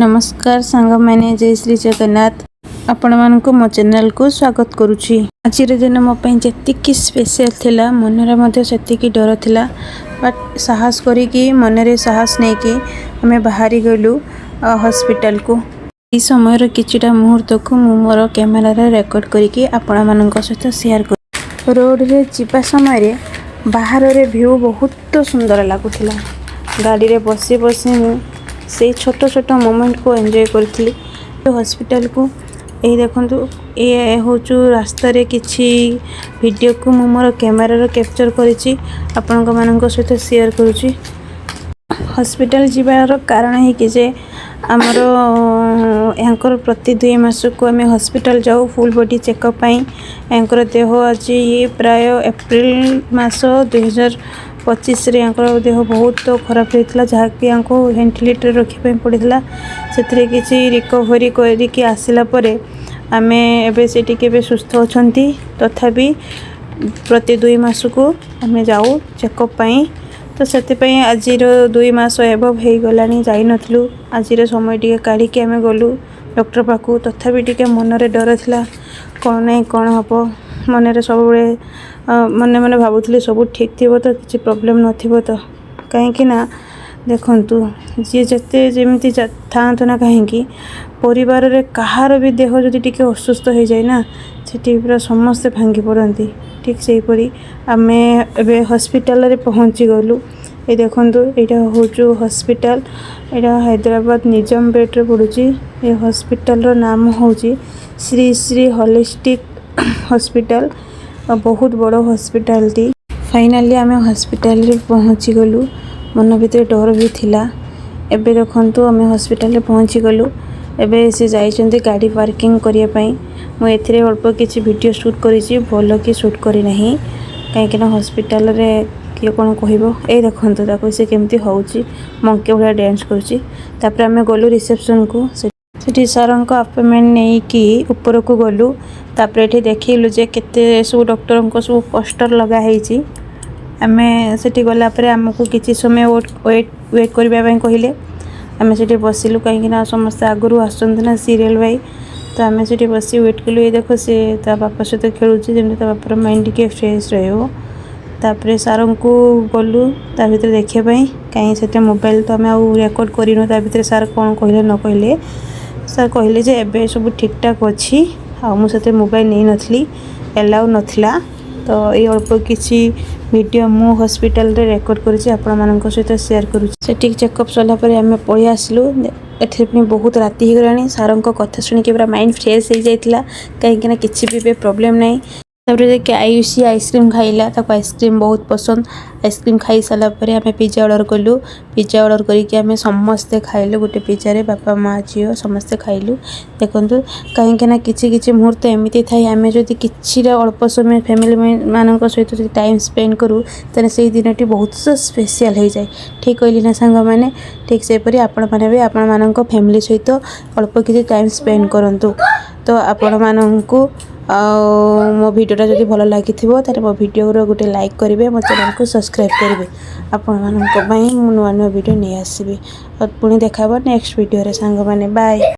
ନମସ୍କାର ସାଙ୍ଗମାନେ, ଜୟ ଶ୍ରୀ ଜଗନ୍ନାଥ। ଆପଣମାନଙ୍କୁ ମୋ ଚ୍ୟାନେଲକୁ ସ୍ୱାଗତ କରୁଛି। ଆଜିର ଦିନ ମୋ ପାଇଁ ଯେତିକି ସ୍ପେଶିଆଲ ଥିଲା, ମନରେ ମଧ୍ୟ ସେତିକି ଡର ଥିଲା। ବଟ୍ ସାହସ କରିକି, ମନରେ ସାହସ ନେଇକି ଆମେ ବାହାରି ଗଲୁ ହସ୍ପିଟାଲକୁ। ଏହି ସମୟର କିଛିଟା ମୁହୂର୍ତ୍ତକୁ ମୁଁ ମୋର କ୍ୟାମେରାରେ ରେକର୍ଡ଼ କରିକି ଆପଣମାନଙ୍କ ସହିତ ସେୟାର କରୁ। ରୋଡ଼ରେ ଯିବା ସମୟରେ ବାହାରରେ ଭ୍ୟୁ ବହୁତ ସୁନ୍ଦର ଲାଗୁଥିଲା। ଗାଡ଼ିରେ ବସି ବସି ମୁଁ ସେଇ ଛୋଟ ଛୋଟ ମୋମେଣ୍ଟକୁ ଏନ୍ଜୟ କରିଥିଲି। ହସ୍ପିଟାଲକୁ ଏଇ ଦେଖନ୍ତୁ, ଏ ହେଉଛି ରାସ୍ତାରେ କିଛି ଭିଡ଼ିଓକୁ ମୁଁ ମୋର କ୍ୟାମେରାରେ କ୍ୟାପଚର୍ କରିଛି, ଆପଣଙ୍କ ସହିତ ସେୟାର କରୁଛି। ହସ୍ପିଟାଲ ଯିବାର କାରଣ ହେଇକି ଯେ ଆମର ୟାଙ୍କର ପ୍ରତି 2 ମାସକୁ ଆମେ ହସ୍ପିଟାଲ ଯାଉ ଫୁଲ୍ ବଡି ଚେକଅପ୍ ପାଇଁ। ୟାଙ୍କର ଦେହ ଆଜି ପ୍ରାୟ ଏପ୍ରିଲ ମାସ 2025ରେ ୟାଙ୍କର ଦେହ ବହୁତ ଖରାପ ହେଇଥିଲା, ଯାହାକି ୟାଙ୍କୁ ଭେଣ୍ଟିଲେଟର ରଖିବା ପାଇଁ ପଡ଼ିଥିଲା। ସେଥିରେ କିଛି ରିକଭରି କରିକି ଆସିଲା ପରେ ଆମେ ଏବେ ସେ ଟିକେ ଏବେ ସୁସ୍ଥ ଅଛନ୍ତି। ତଥାପି ପ୍ରତି 2 ମାସକୁ ଆମେ ଯାଉ ଚେକଅପ୍ ପାଇଁ। ତ ସେଥିପାଇଁ ଆଜିର 2 ମାସ ଏବଭ୍ ହେଇଗଲାଣି ଯାଇନଥିଲୁ। ଆଜିର ସମୟ ଟିକେ କାଢ଼ିକି ଆମେ ଗଲୁ ଡକ୍ଟର ପାଖକୁ। ତଥାପି ଟିକେ ମନରେ ଡର ଥିଲା, କ'ଣ ନାହିଁ କ'ଣ ହେବ। ମନରେ ସବୁବେଳେ ମନେ ମନେ ଭାବୁଥିଲି, ସବୁ ଠିକ୍ ଥିବ ତ, କିଛି ପ୍ରୋବ୍ଲେମ୍ ନଥିବ ତ? କାହିଁକି ନା ଦେଖନ୍ତୁ, ଯିଏ ଯେତେ ଯେମିତି ଥାଆନ୍ତୁ ନା କାହିଁକି, ପରିବାରରେ କାହାର ବି ଦେହ ଯଦି ଟିକେ ଅସୁସ୍ଥ ହେଇଯାଏ ନା, ସେଠି ପୁରା ସମସ୍ତେ ଭାଙ୍ଗି ପଡ଼ନ୍ତି। ଠିକ୍ ସେହିପରି ଆମେ ଏବେ ହସ୍ପିଟାଲରେ ପହଞ୍ଚିଗଲୁ। ଏ ଦେଖନ୍ତୁ, ଏଇଟା ହେଉଛି ହସ୍ପିଟାଲ। ଏଇଟା ହାଇଦ୍ରାବାଦ ନିଜାମପେଟରେ ପଡ଼ୁଛି। ଏ ହସ୍ପିଟାଲର ନାମ ହେଉଛି ଶ୍ରୀ ଶ୍ରୀ ହୋଲିଷ୍ଟିକ୍ ହସ୍ପିଟାଲ। ବହୁତ ବଡ଼ ହସ୍ପିଟାଲଟି। ଫାଇନାଲି ଆମେ ହସ୍ପିଟାଲରେ ପହଞ୍ଚିଗଲୁ। ମନ ଭିତରେ ଡର ବି ଥିଲା। ଏବେ ଦେଖନ୍ତୁ, ଆମେ ହସ୍ପିଟାଲରେ ପହଞ୍ଚିଗଲୁ। ଏବେ ସେ ଯାଇଛନ୍ତି ଗାଡ଼ି ପାର୍କିଂ କରିବା ପାଇଁ। ମୁଁ ଏଥିରେ ଅଳ୍ପ କିଛି ଭିଡ଼ିଓ ସୁଟ୍ କରିଛି, ଭଲ କି ସୁଟ୍ କରିନାହିଁ, କାହିଁକିନା ହସ୍ପିଟାଲରେ କିଏ କ'ଣ କହିବ। ଏଇ ଦେଖନ୍ତୁ ତାକୁ, ସେ କେମିତି ହେଉଛି, ମଙ୍କି ଭଳିଆ ଡ୍ୟାନ୍ସ କରୁଛି। ତାପରେ ଆମେ ଗଲୁ ରିସେପସନ୍କୁ। ସେଠି ସାରଙ୍କ ଆପଏଣ୍ଟମେଣ୍ଟ ନେଇକି ଉପରକୁ ଗଲୁ। ତାପରେ ଏଠି ଦେଖିଲୁ ଯେ କେତେ ସବୁ ଡକ୍ଟରଙ୍କ ସବୁ ପୋଷ୍ଟର ଲଗା ହେଇଛି। ଆମେ ସେଠି ଗଲା ପରେ ଆମକୁ କିଛି ସମୟ ୱେଟ୍ ୱେଟ୍ କରିବା ପାଇଁ କହିଲେ। ଆମେ ସେଠି ବସିଲୁ, କାହିଁକିନା ସମସ୍ତେ ଆଗରୁ ଆସୁଛନ୍ତି ନା ସିରିଏଲ୍ ବାଇ। ତ ଆମେ ସେଠି ବସି ୱେଟ୍ କଲୁ। ଏଇ ଦେଖ, ସେ ତା ବାପା ସହିତ ଖେଳୁଛି, ଯେମିତି ତା ବାପାର ମାଇଣ୍ଡ ଟିକେ ଫ୍ରେଶ୍ ରହିବ। ତାପରେ ସାରଙ୍କୁ ଗଲୁ ତା ଭିତରେ ଦେଖିବା ପାଇଁ। କାହିଁ ସେଠି ମୋବାଇଲ ତ ଆମେ ଆଉ ରେକର୍ଡ଼ କରିନୁ। ତା ଭିତରେ ସାର୍ କ'ଣ କହିଲେ ନ କହିଲେ, ସାର୍ କହିଲେ ଯେ ଏବେ ସବୁ ଠିକ୍ଠାକ୍ ଅଛି। ଆଉ ମୁଁ ସେଥିରେ ମୋବାଇଲ ନେଇନଥିଲି, ଏଲାଉ ନଥିଲା। ତ ଏଇ ଅଳ୍ପ କିଛି ଭିଡ଼ିଓ ମୁଁ ହସ୍ପିଟାଲରେ ରେକର୍ଡ଼ କରିଛି, ଆପଣମାନଙ୍କ ସହିତ ସେୟାର କରୁଛି। ସେଠିକି ଚେକଅପ୍ ସରିଲା ପରେ ଆମେ ପଳେଇ ଆସିଲୁ। ଏଥିରେ ପୁଣି ବହୁତ ରାତି ହେଇଗଲାଣି। ସାରଙ୍କ କଥା ଶୁଣିକି ପୁରା ମାଇଣ୍ଡ ଫ୍ରେଶ୍ ହେଇଯାଇଥିଲା, କାହିଁକିନା କିଛି ବି ଏବେ ପ୍ରୋବ୍ଲେମ୍ ନାହିଁ। ତାପରେ ଯାଇକି ଆୟୁଷି ଆଇସ୍କ୍ରିମ୍ ଖାଇଲା। ତାକୁ ଆଇସ୍କ୍ରିମ୍ ବହୁତ ପସନ୍ଦ। ଆଇସ୍କ୍ରିମ୍ ଖାଇସାରିଲା ପରେ ଆମେ ପିଜା ଅର୍ଡ଼ର କଲୁ। ପିଜା ଅର୍ଡ଼ର କରିକି ଆମେ ସମସ୍ତେ ଖାଇଲୁ। ଗୋଟେ ପିଜାରେ ବାପା, ମା, ଝିଅ ସମସ୍ତେ ଖାଇଲୁ। ଦେଖନ୍ତୁ, କାହିଁକିନା କିଛି କିଛି ମୁହୂର୍ତ୍ତ ଏମିତି ଥାଏ, ଆମେ ଯଦି କିଛିଟା ଅଳ୍ପ ସମୟ ଫ୍ୟାମିଲି ମାନଙ୍କ ସହିତ ଯଦି ଟାଇମ୍ ସ୍ପେଣ୍ଡ କରୁ, ତାହେଲେ ସେଇ ଦିନଟି ବହୁତ ସ୍ପେଶିଆଲ୍ ହେଇଯାଏ। ଠିକ୍ କହିଲି ନା ସାଙ୍ଗମାନେ? ଠିକ୍ ସେହିପରି ଆପଣମାନେ ବି ଆପଣମାନଙ୍କ ଫ୍ୟାମିଲି ସହିତ ଅଳ୍ପ କିଛି ଟାଇମ୍ ସ୍ପେଣ୍ଡ କରନ୍ତୁ। ତ ଆପଣମାନଙ୍କୁ ଆଉ ମୋ ଭିଡ଼ିଓଟା ଯଦି ଭଲ ଲାଗିଥିବ, ତାହେଲେ ମୋ ଭିଡ଼ିଓର ଗୋଟେ ଲାଇକ୍ କରିବେ, ମୋ ଚ୍ୟାନେଲକୁ ସବସ୍କ୍ରାଇବ୍ କରିବେ। ଆପଣମାନଙ୍କ ପାଇଁ ମୁଁ ନୂଆ ନୂଆ ଭିଡ଼ିଓ ନେଇ ଆସିବି। ଆଉ ପୁଣି ଦେଖା ହେବ ନେକ୍ସଟ ଭିଡ଼ିଓରେ ସାଙ୍ଗମାନେ। ବାଏ।